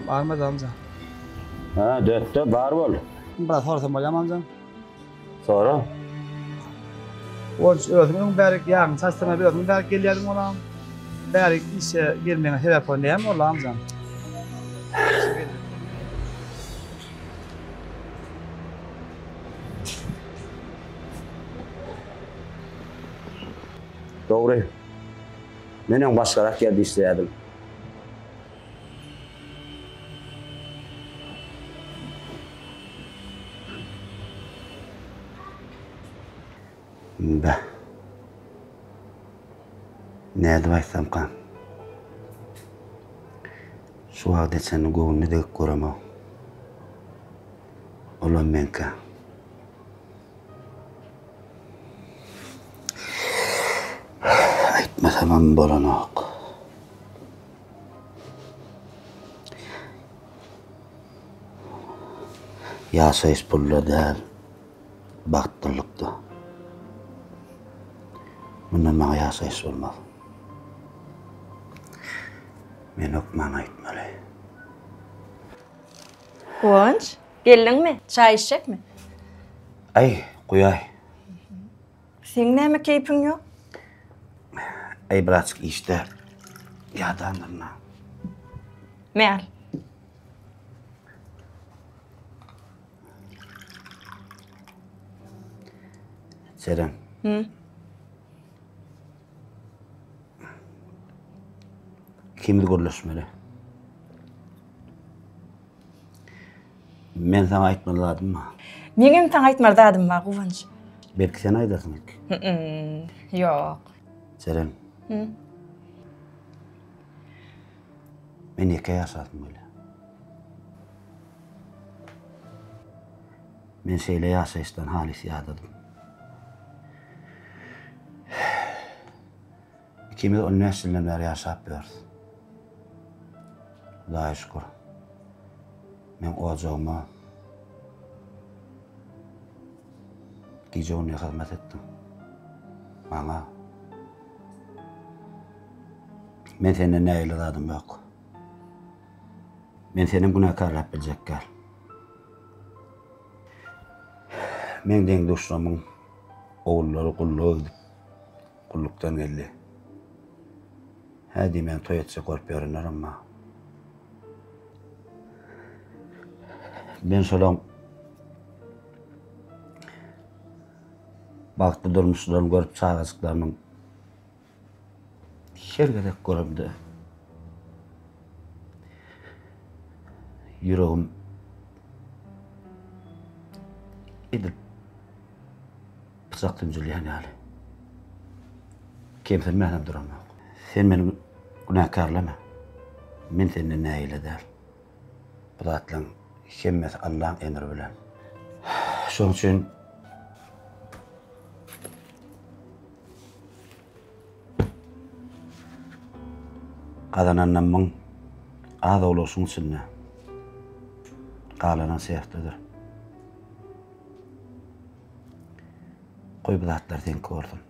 Barmydy amca? Ha, dörtde bar bol. Biraz sorasam bolýarmy amca? Sora. Guwanç özüň öň bärik ýagyňy saçsana özüň bärik gelýärdiň olam. Bärik işe gelmegiňe sebäp bolan näme boldy amca? Dogry. Men öň başgarak ýerde işleýärdim. Beh. Nädip aýtsamkam? Şu wagta çenli göwnüne degip göremok. Olam meňkä. Aýtmasamam bolanok. Ýaşaýyş pulda däl, bagtlylykda. Mundan maňa ýaşaýyş bolmaz. Men hökman aýtmaly. Guwanç, geldiňmi? Çaý içjekmi? Aý, guýaý. Seň näme keýpiň ýok? Aý, birazjyk işde ýadandyryn-a. Me al. Jeren. Hı? Ikimiz gürleşmeli. Men saňa aýtmaly zadym bar. Meňem saňa aýtmaly zadym bar, Guwanç. Belki sen aýdarsyň ilki. Ýok. Jeren. Men ýeke ýaşasym gelýär. Men şeýle ýaşaýyşdan halys ýadadym. Ikimiz on bäş ýyldan bäri ýaşap ýörüs. Hudaýa şükür. Meň ojagyma gije-gündiz hyzmat etdiň. Maňa. Men senden nägile zadym ýok. Men senem günäkärläp biljek däl. Meň deň-duşlarymyň ogullary gulluga gidip, Gullukdan geldi. Hä diýmän toý etjek bolup ýörenlerem bar. Men şolaň bagtly durmuşlaryny görüp çagajyklarynyň her gezek göremde ýüregim edil Pyçak sünjülýän ýaly. Kemsinmänem duramok. Sen meni günäkärleme. Men senden nägile däl. Bu zatlaryň hemmesi Allaň emri bilen. Şonuň üçin gazananlarymyň az-owlak şuň içinde. Galanam sefdedir. Goý bu zatlar seňki bolsun.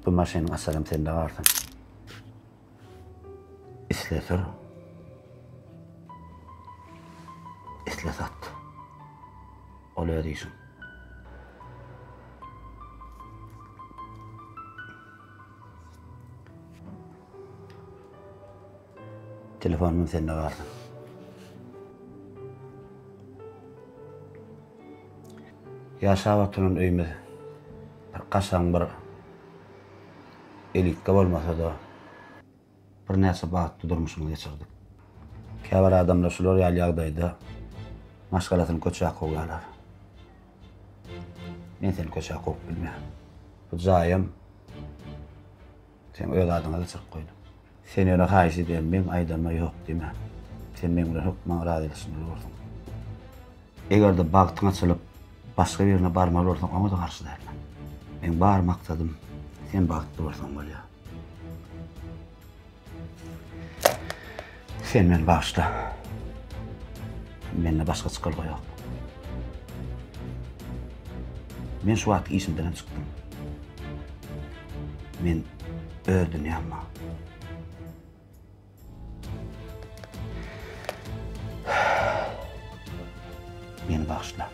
Bu maşynyň açaram sende galsyn. Isle sür. Isle sat. Ol öz işiň. Telefonum sende galsyn. Ýaşap oturan öýümiz bir kaşaň bir elitka bolmasa-da birnäçe bagtly durmuşymyzy geçirdik. Käbir adamlar şular ýaly ýagdaýda maşgalasyny köçä kowýarlar. Men seni köçä kowup bilmen. Bu jaýam Seň öz adyňa geçirip goýdum. Sen ýöne haýyş edýän, meň aýdanyma ýok diýme. Sen meň bilen hökman razylaşmaly borsuň. Eger-de bagtyň açylyp, başga birine barmaly bolsaň, oňa-da garşy däl men. Meň bar maksadym, sen bagtly bolsaň bolýar. Sen meni bagyşla. Mende başga çykalga ýok. Men şu wagtky işimdenem çykdym. Men öz dünýäm bar. Meni bagyşla.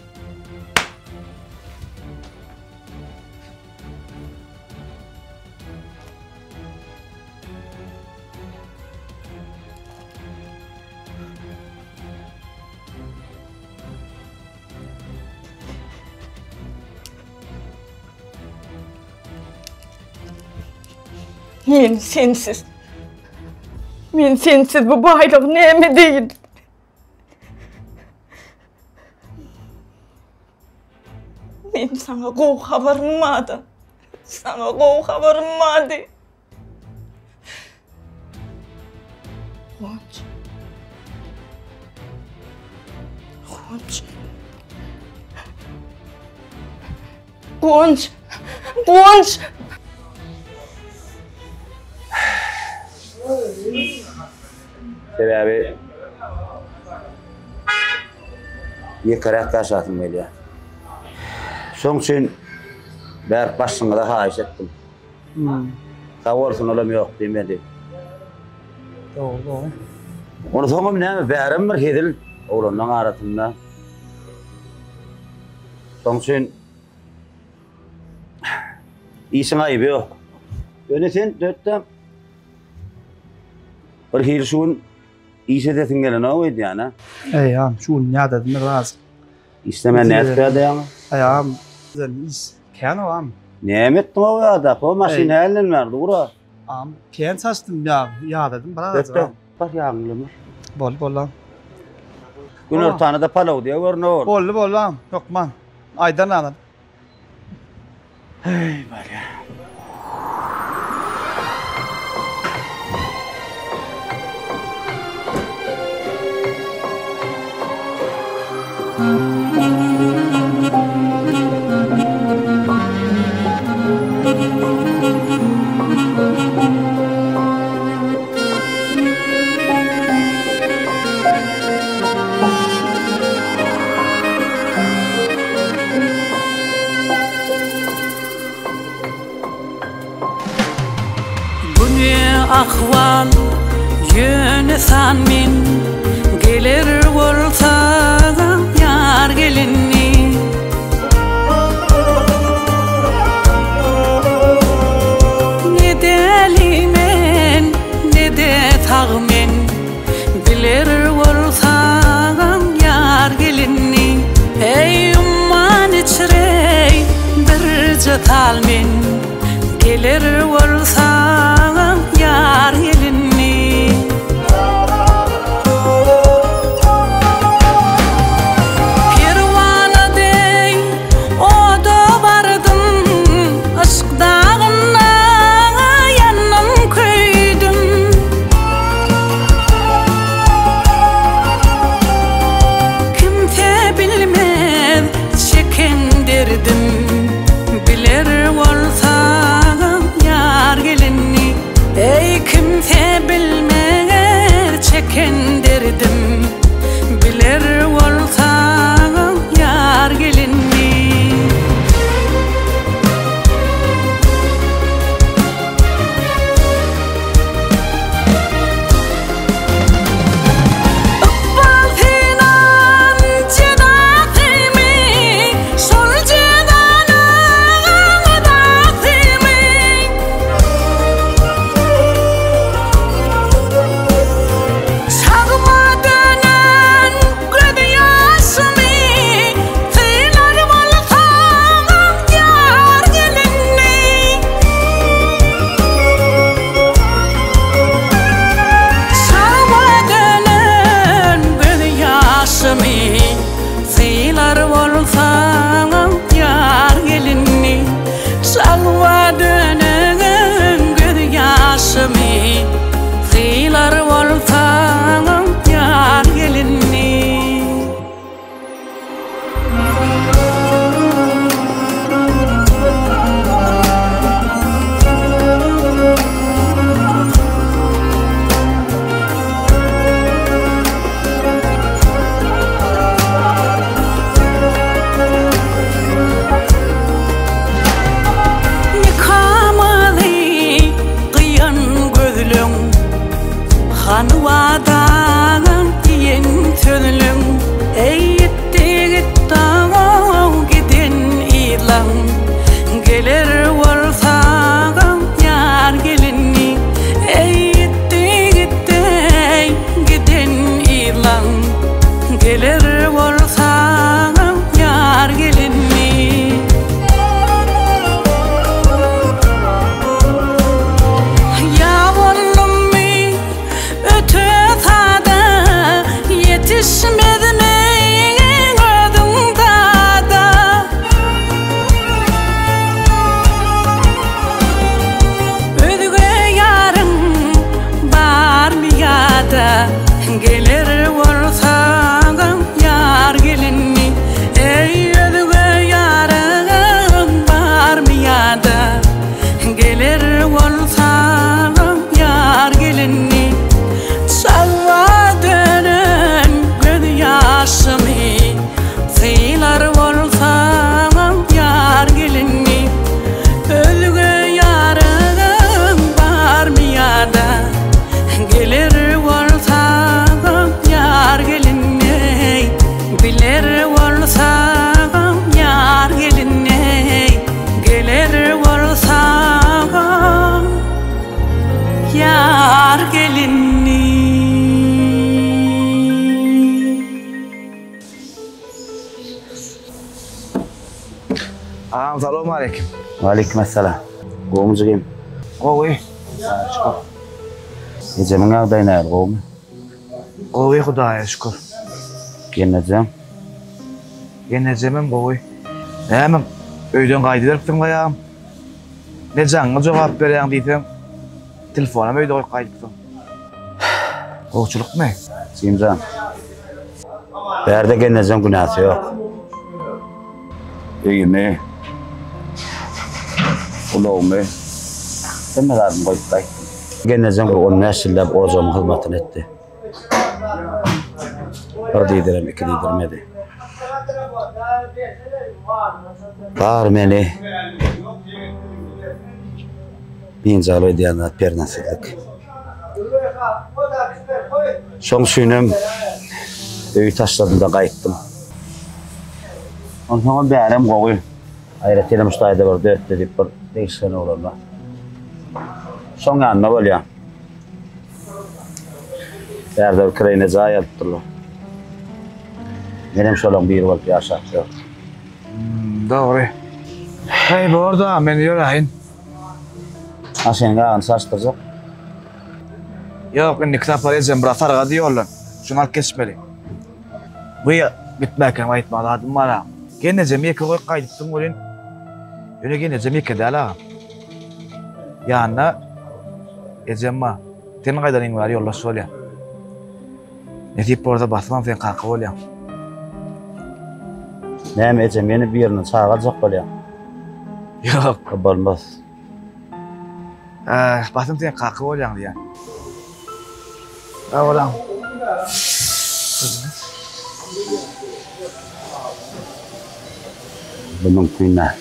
Men sensiz. Men sensiz bu baýlygy näme edeýin? Men saňa gowy habarym bardy. Saňa gowy habarym bardy. Guwanç. Guwanç. Guwanç. Guwanç. Sebäbi ýekeräk ýaşasym gelýär. Şoň üçin bärik başyňyza haýyş etdim. Sag bolsun olam ýok diýmedi. Dogry dogry. Onsoňam näme bärem bir hezil oglanlaň arasynda. Şoň üçin işiň aýby ýok. Ýöne sen dötdem bir hili şu gün iş edesiň gelenok öýdýän a? Eý agam şu gün ýadadym biraz. Işlemän nädip ýadaýaň? Eý agam iş kän agam. Näme etdiň o ýada? O maşyn nälinden bäri dur-a. Agam kän saçdym ýag ýadadym biraz. Dötdem bar ýagyň bilen bar. Boldy boldy agam. Günortana-da palaw diýe görün ol. Boldy boldy agam hökman. Aýdan agam. Heý barýa. Bu ne ahwal ýöne san men Geler bolsaň ýar gelinni Ne däli men ne-de sag men Biler bolsaň ýar gelinni Eý umman içre birje tal men Geler bolsaň ýar gelinni. Geler bolsaňam ýar gelinni. Ýa boldummy öte sada, Ýetişmezmi özüň dada. Özge ýaryň barmy ýa-da Geler bolsaňam ýar gelinni Eý özge ýaryň barmy ýa-da Geler bolsaňam ýar gelinni Çagba dönen göz ýaşymy Sylar bolsaňam ýar gelinni Özge ýaryň barmy ýa-da Geler bolsaňam ýar gelinni Biler bolsaňam ýar gelinni Geler bolsaňam ýar gelinni. Agam salowmaleýkim. Waleýkim essalam. Gowumy jigim? Gowy. Hudaýa şükür. Ejemiň ýagdaýy nähili, gowumy? Gowy Hudaýa şükür. Gelnejeň? Gelnejemem gowy. Näme öýden gaýdyberipsiň baýagam? Ne jaňyňa jogap berýäň diýseň, telefonam öýde goýup gaýdypsyň. Gowçulykmy? Jimjan. Bärde gelnejeň günäsi ýok. Öýümi, ulagymy, hemme zadymy goýup gaýtdym. Gelnejeň bir on bäş ýyllap ojagymyň hyzmatyny etdi. Bir diýdirem, iki diýdirmedi. Bar meni biynjalyk edýän zat perzentsizlik. Şoň üçinem öýi taşladym-da gaýtdym. Onsoňam bärem gowy. Aýratynam şu taýda bir dötde diýip bir degişgen oglan bar. Şoň ýanynda bolýan. Bärde bir kireýine jaý alypdyrlar. Menem şolaň biri bolup ýaşap ýörün. Dogry. Heý, bor-da, men ýöräýin. Maşynyň ýagyny çalyşdyrjak. Ýok, indiki sapar ejem biraz sargady ýoldan. Şuny alyp geçmeli. Bu gitmäkäm aýtmaly zadym bar agam. Gelnejemi ýeke goýup gaýdypsyň welin, ýöne gelnejem ýeke däl agam. Ýanynda ejem bar. Sen gaýdanyň bäri ýoldaş bolýar. Nesip bolsa basymam sen kaka bolýaň. Näme ejem ýene birinden çaga aljak bolýaň? Ýok. Bolmaz. Basym sen kaka bolýaň diýýän. Sag bolaň. Bu mümkin däl.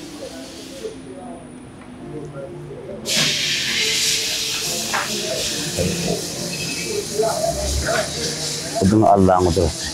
Bu diňe Allaň gudraty.